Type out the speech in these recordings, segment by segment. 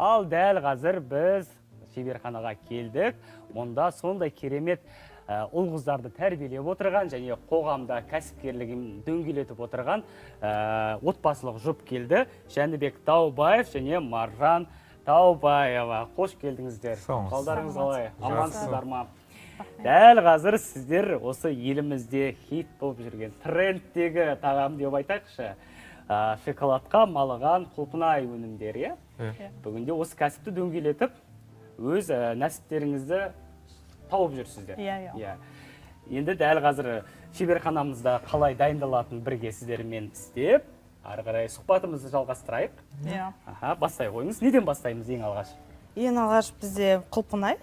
Ал дәл қазір біз шеберханаға келдік. Мұнда сондай керемет ұл қыздарды тәрбиелеп отырған және қоғамда кәсіпкерлігін дөңгелетіп отырған отбасылық жұп келді. Жәнібек Таубаев және Маржан Таубаева. Қош келдіңіздер. Сау болыңыз. Қалдарыңыз қалай? Жақсы. Амансыздар ма? Дәл қазір сіздер осы елімізде хит болып жүрген трендтегі тағам деп айтайықшы, шоколадқа малыған құлпынай өнімдері, иә? Иә. Бүгінде осы кәсіпті дөңгелетіп, өз нәсіптеріңізді тауып жүрсіздер. Иә, иә. Иә. Енді дәл қазір шеберханамызда қалай дайындалатынын бірге сіздермен істеп, ары қарай сұхбатымызды жалғастырайық. Иә. Аха, бастай қойыңыз. Неден бастаймыз ең алғаш? Ең алғаш бізде құлпынай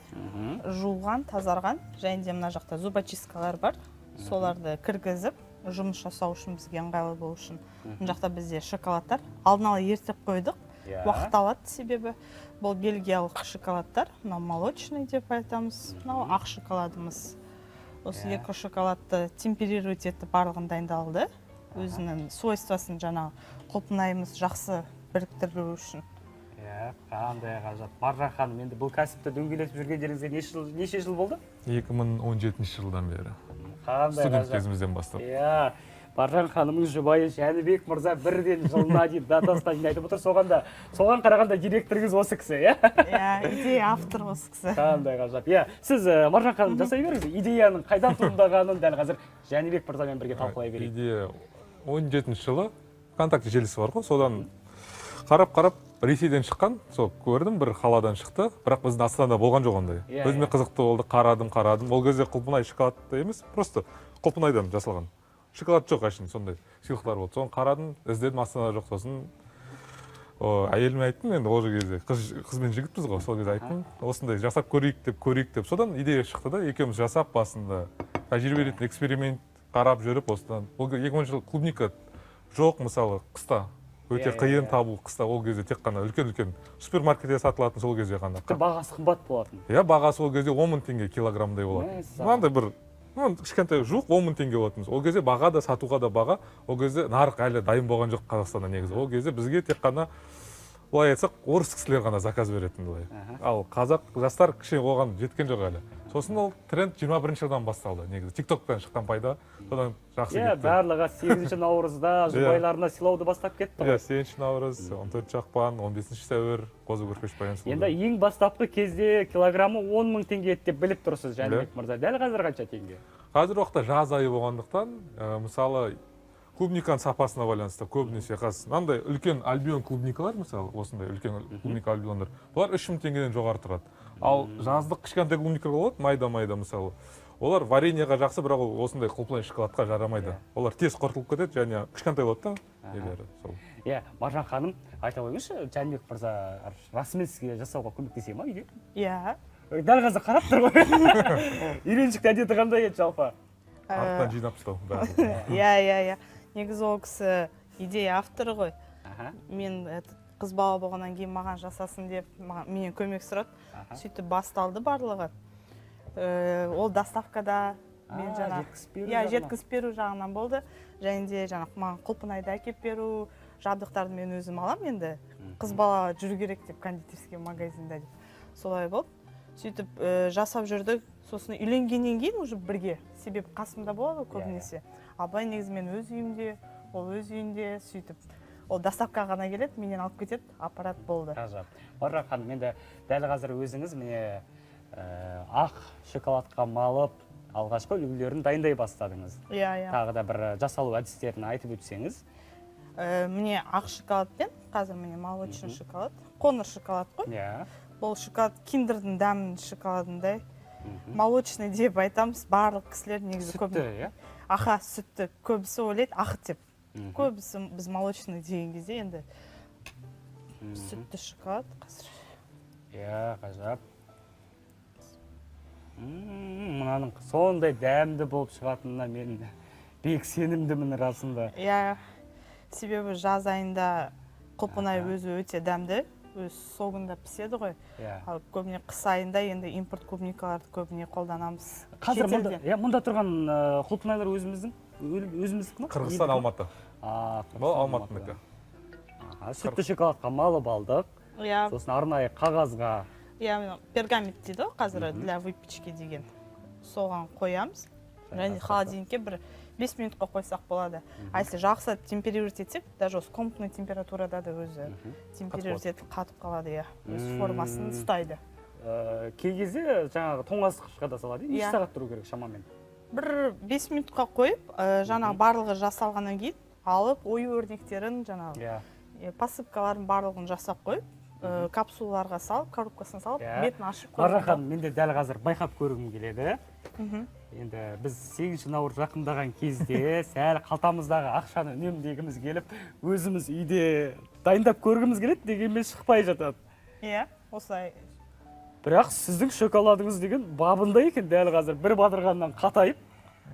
жуылған, тазарған және де мына жақта зубочисткалар бар. Соларды кіргізіп, жұмыс жасау үшін бізге ыңғайлы болу үшін. Мына жақта бізде шоколадтар алдын ала ертіп қойдық. Уақыт алады, себебі бұл бельгиялық шоколадтар. Мынау молочный деп айтамыз, мынау ақ шоколадымыз. Осы екі шоколадты темперировать етіп, барлығын дайындалды. Өзінің свойствосын жаңағы құлпынайымыз жақсы біріктіру үшін. Иә, қандай ғажап. Маржан ханым, енді бұл кәсіпті дөңгелетіп жүргендеріңізге неше жыл болды? 2017 жылдан бері. Қандай Студент ғажап. кезімізден бастап. Иә, Маржан ханымның жұбайы Жәнібек мырза бірден жылына дейін, датасына дейін айтып отыр. Соған да, соған қарағанда директорыңыз осы кісі, иә? Иә, идея автор осы кісі. Қандай ғажап. Иә, сіз, Маржан ханым, жасай беріңіз. Идеяның қайдан туындағанын дәл қазір Жәнібек мырзамен бірге талқылай берейік. Идея 17 жылы ВКонтакте желісі бар ғой, содан қарап қарап, Ресейден шыққан, сол көрдім, бір қаладан шықты, бірақ біздің Астанада болған жоқ ондай. Өзіме қызықты болды, қарадым, қарадым. Ол кезде құлпынай шоколадты емес, просто құлпынайдан жасалған. Шоколад жоқ әшейін, сондай сыйлықтар болды. Соны қарадым, іздедім, Астанада жоқ. Сосын әйеліме айттым енді, ол кезде қыз бен жігітпіз ғой, сол кезде айттым, осындай жасап көрейік деп, көрейік деп. Содан идея шықты да, екеуміз жасап, басында тәжірибе ретінде эксперимент қарап жүріп, осыдан ол 2000 жылы клубника жоқ, мысалы, қыста өте Иә, иә, қиын иә. табу. Қыста ол кезде тек қана үлкен үлкен супермаркетте сатылатын сол кезде ғана. Тіпті бағасы қымбат болатын. Иә, бағасы ол кезде 10 000 теңге килограммдай болатын. Мәссаған. Мынандай бір, ну, кішкентай жуық 10 000 теңге болатын. Ол кезде баға да, сатуға да баға. Ол кезде нарық әлі дайын болған жоқ Қазақстанда негізі. Ол кезде бізге тек қана, былай айтсақ, орыс кісілер ғана заказ беретін былай. Ал қазақ жастар кішкене оған жеткен жоқ әлі. Сосын ол тренд 21-жылдан басталды негізі, Тик Токтан шыққан пайда, содан жақсы Иә, кетті. барлығы 8 наурызда жұбайларына сыйлауды бастап кетті ғой. Иә, 8 наурыз, 14 ақпан, 15 сәуір, Қозы Көрпеш Баян Сұлу. Енді ең бастапқы кезде килограммы 10 000 теңге еді деп біліп тұрсыз, Жәнібек мырза. Дәл қазір қанша теңге? Қазіргі уақытта жаз айы болғандықтан, мысалы, клубниканың сапасына байланысты, көбінесе қазір мынандай үлкен альбион клубникалар, мысалы, осындай үлкен клубника альбиондар, бұлар 3000 теңгеден жоғары тұрады. Ал жаздық кішкентай клубникалар болады, майда майда, мысалы, олар вареньеға жақсы, бірақ ол осындай құлпынай шоколадқа жарамайды. Олар тез құртылып кетеді және кішкентай болады да нелері сол. Иә, Маржан ханым, айта қойыңызшы, Жәнібек мырза расымен сізге жасауға көмектесе ма үйде? Иә. Дәл қазір қарап тұр ғой. Үйреншікті әдеті қандай еді жалпы? Артынан жинап тастау барлығын. Иә, негізі ол кісі идея авторы ғой. Мен этот, қыз бала болғаннан кейін маған жасасын деп, маған, менен көмек сұрады. Сөйтіп басталды барлығы. Ол доставкада мен жаңағы Жеткізіп беру иә, жағынан. жеткізіп беру жағынан болды және де жаңағы маған құлпынайды әкеліп беру, жабдықтарды мен өзім аламын енді, қыз бала жүру керек деп кондитерский магазинда деп, солай болды. Сөйтіп жасап жүрдік. Сосын үйленгеннен кейін уже бірге, себебі қасымда болады ғой Иә, иә. көбінесе. Ал былай негізі мен өз үйімде, ол өз үйінде. Сөйтіп ол доставка ғана келеді, менен алып кетеді, аппарат болды. Ғажап. Маржан ханым, енді дәл қазір өзіңіз міне, ақ шоколадқа малып, алғашқы үлгілерін дайындай бастадыңыз. Иә. Тағы да бір жасалу әдістерін айтып өтсеңіз. Міне, ақ шоколадпен қазір, міне, молочный шоколад, қоңыр шоколад қой. Бұл шоколад киндердің дәмін шоколадындай, молочный деп айтамыз. Барлық кісілер негізі көп Сүтті, иә? Аха, сүтті. Көбісі ойлайды ақ деп. Көбісі біз молочный деген кезде енді сүтті шоколад қазір. Иә, ғажап. Мынаның сондай дәмді болып шығатынына мен бек сенімдімін расында. Иә, себебі жаз айында құлпынай өзі өте дәмді, өз согында піседі ғой. Ал көбіне қыс айында енді импорт клубникаларды көбіне қолданамыз. Қазір мұнда, Шетелден. иә, мұнда тұрған құлпынайлар өзіміздің, өзіміздікі ма? Қырғызстан, Елдікі ма? Алматы. А, Бұл Қырғызстан, Алматынікі. Алматы. Аха, сүтті шоколадқа малып алдық. Иә. Сосын арнайы қағазға. Иә, мына пергамент дейді ғой қазір, для выпечки деген, соған қоямыз және Жайғастырып. Холодильникке бір 5 минутқа қойсақ болады. А если жақсы темперировать етсек, даже осы комнатный температурада да өзі темперировать етіп қатып қалады, иә, өз формасын ұстайды. Кей кезде жаңағы тоңазытқышқа да салады, иә? Неше Иә. сағат тұру керек шамамен? Бір 5 минутқа қойып, жаңағы барлығы жасалғаннан кейін алып, ою өрнектерін, жаңағы посыпкаларын барлығын жасап қойып, капсулаларға салып, коробкасына салып, бетін ашып Маржан қойып. ханым, мен де дәл қазір байқап көргім келеді. Енді біз 8 наурыз жақындаған кезде сәл қалтамыздағы ақшаны үнемдегіміз келіп, өзіміз үйде дайындап көргіміз келеді, дегенмен шықпай жатады. Иә, осылай. Бірақ сіздің шоколадыңыз деген бабында екен, дәл қазір бір батырғаннан қатайып.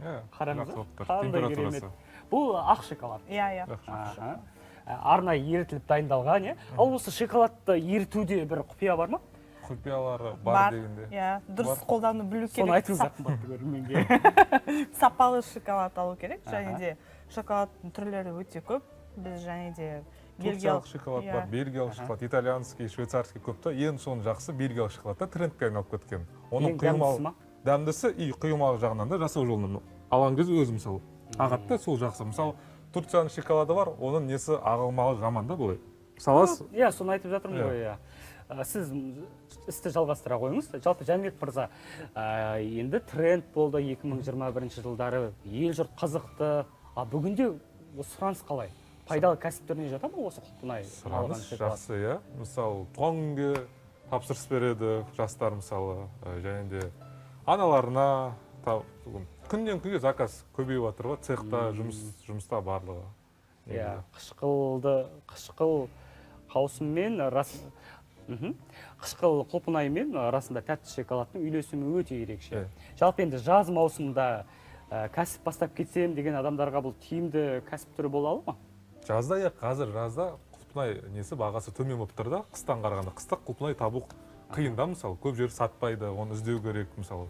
Иә. Қараңыздар, Жақсы болып тұр қандай температурасы. керемет. Бұл ақ шоколад. Иә. Жақсы. Аха. Арнайы ерітіліп дайындалған, иә. Ал осы шоколадты ерітуде бір құпия бар ма? Құпиялары бар дегенде. Иә, дұрыс Бар. қолдану білу Соны керек. айтыңыз, қымбатты көрерменге. Сапалы шоколад алу керек. Және де шоколадтың түрлері өте көп. Біз және де Турциялық бельгиялық шоколад бар, бельгиялық шоколад, итальянский, швейцарский көп та. Ең соның жақсы бельгиялық шоколад та, трендке айналып кеткен. Оның Ең дәмдісі құймалы ма? Дәмдісі и құймалы жағынан да, жасау жолынан алған кезде өзі, мысалы, ағады да, сол жақсы. Мысалы, Турцияның шоколады бар, оның несі ағылмалы жаман да, былай саласыз. Иә, соны айтып жатырмын Иә. ғой, иә. Сіз істі жалғастыра қойыңыз. Жалпы, Жәнібек мырза, енді тренд болды 2021 жылдары, ел жұрт қызықты. А бүгінде осы сұраныс қалай? Пайдалы кәсіп түріне жата ма осы құлпынай алған Сұраныс шоколад? жақсы, иә. Мысалы, туған күнге тапсырыс береді жастар, мысалы, және де аналарына күннен күнге заказ көбейіп жатыр ғой цехта, жұмыста барлығы. Иә, қышқылды, қышқыл қауысымен рас. Қышқыл құлпынаймен расында тәтті шоколадтың үйлесімі өте ерекше. Жалпы, енді жаз маусымында кәсіп бастап кетсем деген адамдарға бұл тиімді кәсіп түрі бола ала ма? Жазда, иә, қазір жазда құлпынай несі бағасы төмен болып тұр да қыстан қарағанда. Қыста құлпынай табу қиын да, мысалы, көп жер сатпайды, оны іздеу керек, мысалы.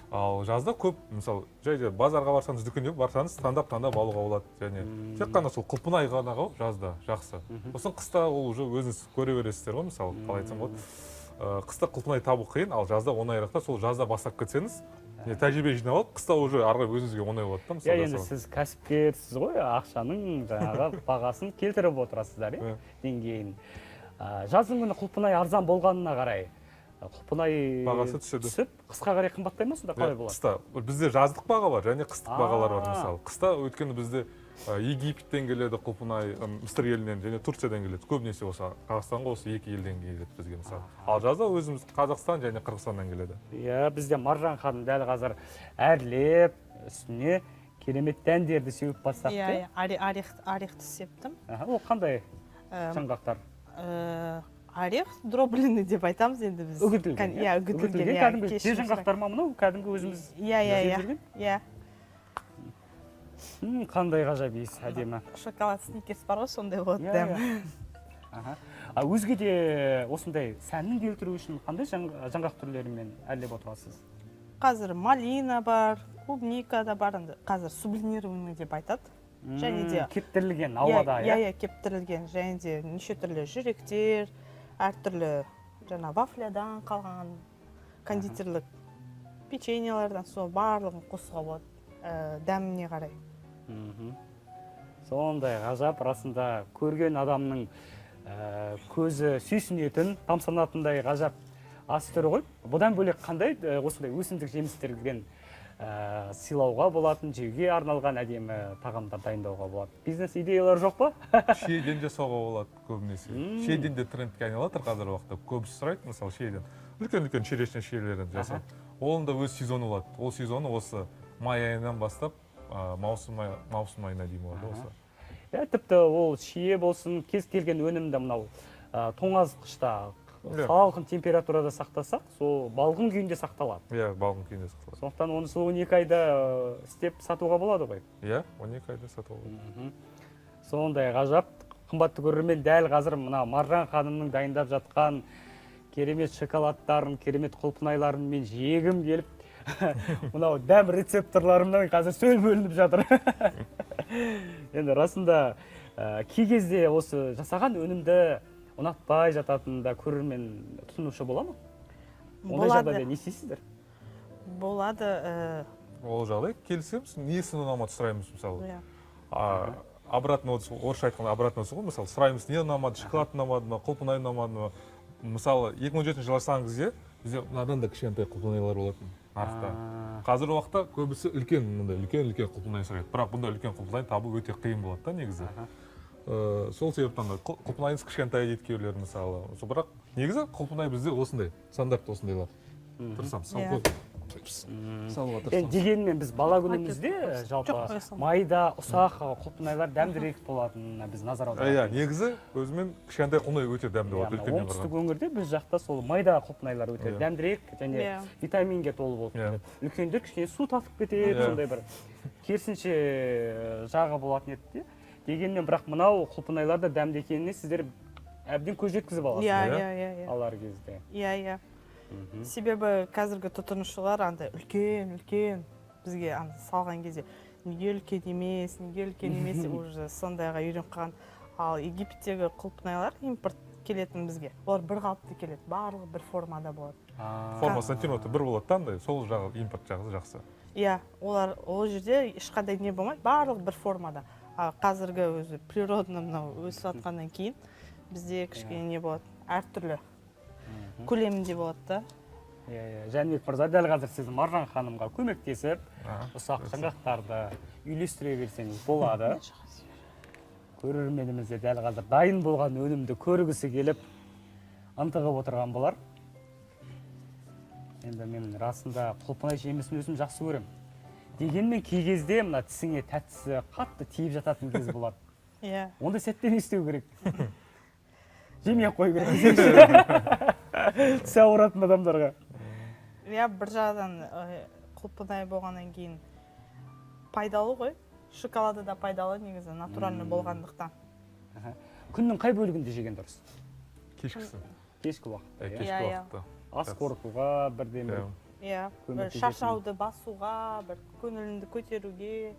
Ал жазда көп, мысалы, жай жай базарға барсаңыз, дүкенге барсаңыз, таңдап таңдап алуға болады. Және тек қана сол құлпынай ғана ғой жазда жақсы. Сосын қыста ол уже өзіңіз көре бересіздер ғой, мысалы, қалай айтсам болады, қыста құлпынай табу қиын, ал жазда оңайырақ та. Сол жазда бастап кетсеңіз, не, тәжірибе жинап алып, қыста уже ары қарай өзіңізге оңай болады да, мысалы, Енді жасау. сіз кәсіпкерсіз ғой, ақшаның жаңағы бағасын келтіріп отырасыздар, иә, деңгейін. Жаздың күні құлпынай арзан болғанына қарай құлпынай Бағасы түседі. түсіп, қысқа қарай қымбаттай ма сонда, қалай Иә, болады? Қыста бізде жаздық баға бар және қыстық бағалар бар. Мысалы, қыста, өйткені бізде Египеттен келеді құлпынай, Мысыр елінен және Турциядан келеді көбінесе. Осы Қазақстанға осы екі елден келеді бізге, мысалы. Ал жазда өзіміз Қазақстан және Қырғызстаннан келеді. Иә, бізде Маржан ханым дәл қазір әрлеп, үстіне керемет дәндерді сеуіп бастапты. Иә, орехты септім. Аха, ол қандай жаңғақтар? Орех дробленый деп айтамыз енді біз. Үгітілген? Иә, үгітілген, иә. Кәдімгі жер Кешірім сұраймын. жаңғақтар ма мынау, кәдімгі өзіміз Иә. жеп Иә. жүрген? Иә. Қандай ғажап иіс, әдемі. Шоколад Сникерс бар ғой, сондай болады дәмі. Иә. Аха. А өзге де осындай сәнін келтіру үшін қандай жаңғақ түрлерімен әрлеп отырасыз? Қазір малина бар, клубника да бар. Енді қазір сублимированный деп айтады. Және де Кептірілген ауада? Иә, кептірілген. Және де неше түрлі жүректер, әртүрлі жаңа вафлядан қалған кондитерлік печеньелерден, сол барлығын қосуға болады, дәміне қарай. Сондай ғажап, расында көрген адамның көзі сүйсінетін, тамсанатындай ғажап ас түрі ғой. Бұдан бөлек қандай осындай өсімдік жемістерден сыйлауға болатын, жеуге арналған әдемі тағамдар дайындауға болады? Бизнес идеялар жоқ па? Шиеден жасауға болады көбінесе. Шиеден де трендке айналып жатыр қазіргі уақытта, көбісі сұрайды, мысалы, шиеден үлкен үлкен черешня шиелерін жасап. Оның да өз сезоны болады. Ол сезоны осы май айынан бастап маусым айына дейін болады осы. Иә, тіпті ол шие болсын, кез келген өнімді мынау тоңазытқышта салқын температурада сақтасақ, сол балғын күйінде сақталады. Иә, балғын күйінде сақталады. Сондықтан оны сол 12 айда істеп сатуға болады ғой. Иә, 12 айда сатуға болады. Сондай ғажап, қымбатты көрермен, дәл қазір мына Маржан ханымның дайындап жатқан керемет шоколадтарын, керемет құлпынайларын мен жегім келіп, мынау дәм рецепторларымнан қазір сөл бөлініп жатыр. Енді расында кей кезде осы жасаған өнімді Ұнатпай жататын да көрермен, тұтынушы бола ма? Ондай Болады. жағдайда не істейсіздер? Болады. Ол жағдай келісеміз, несін ұнамады сұраймыз, мысалы. А, обратно отзыв, орысша айтқанда обратно отзыв ғой. Мысалы, сұраймыз: не ұнамады, шоколад ұнамады ма, құлпынай ұнамады ма? Мысалы, 2017 жылы жасаған кезде бізде мынадан да кішкентай құлпынайлар болатын нарықта. Қазіргі уақытта көбісі үлкен, мындай үлкен үлкен құлпынай сұрайды, бірақ бұндай үлкен құлпынай табу өте қиын болады да негізі. Сол себептен андай құлпынайыңыз кішкентай дейді кейбіреулер, мысалы. Сол, бірақ негізі құлпынай бізде осындай стандарт, осындайлар тырысамыз салып салуға Енді тырысамыз. Дегенмен біз бала күнімізде жалпы Жоқ, қоя салма. майда ұсақ құлпынайлар дәмдірек болатынына біз назар Иә, аударамыз. негізі өзімен кішкентай құлпынай өте дәмді Иә, болады мына үлкеннен оңтүстік қарағанда. өңірде, біз жақта сол майда құлпынайлар өте дәмдірек және витаминге толы болып кетеді. Үлкендер кішкене су татып кетеді, сондай бір керісінше жағы болатын еді де. Дегенмен бірақ мынау құлпынайлар да дәмді екеніне сіздер әбден көз жеткізіп аласыз Иә. Иә. Иә, иә, иә. алар кезде. Иә, себебі қазіргі тұтынушылар андай үлкен үлкен бізге андай салған кезде: «Неге үлкен емес, неге үлкен емес?» деп уже сондайға үйреніп қалған. Ал Египеттегі құлпынайлар, импорт келетін бізге, олар бір қалыпты келеді, барлығы бір формада болады. Формасы, сантиметрі бір болады да андай, сол жағы, импорт жағы жақсы. Иә, олар ол жерде ешқандай не болмайды, барлығы бір формада. А қазіргі өзі природный мынау өсіп жатқаннан кейін бізде кішкене не болады, әртүрлі көлемінде болады да. Иә, Жәнібек мырза, дәл қазір сіз Маржан ханымға көмектесіп, ұсақ жаңғақтарды үйлестіре берсеңіз болады. Көрерменіміз де дәл қазір дайын болған өнімді көргісі келіп, ынтығып отырған болар. Енді мен расында құлпынай жемісін өзім жақсы көремін. Дегенмен кей кезде мына тісіңе тәттісі қатты тиіп жататын кез болады. Ондай сәтте не істеу керек? Жемей ақ қою керек десеңші тісі ауыратын адамдарға. Иә, бір жағынан құлпынай болғаннан кейін пайдалы ғой, шоколады да пайдалы негізі, натуральный болғандықтан. Күннің қай бөлігінде жеген дұрыс? Кешкісін. Кешкі уақытта, иә? Кешкі Иә, иә. уақытта. Ас қорытуға бірден бір Иә, бір көмектесетін. шаршауды басуға, бір көңіліңді көтеруге,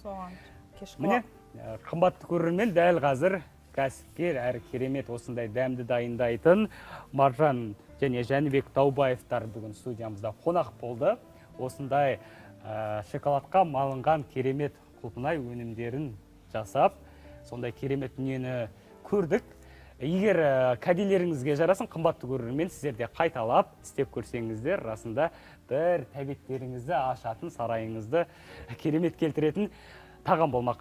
соған кешкі Міне, уақыт. Қымбатты көрермен, дәл қазір кәсіпкер әрі керемет осындай дәмді дайындайтын Маржан және Жәнібек Таубаевтар бүгін студиямызда қонақ болды. Осындай шоколадқа малынған керемет құлпынай өнімдерін жасап, сондай керемет дүниені көрдік. Егер кәделеріңізге жарасын, қымбатты көрермен, сіздер де қайталап істеп көрсеңіздер, расында бір тәбеттеріңізді ашатын, сарайыңызды керемет келтіретін тағам болмақ.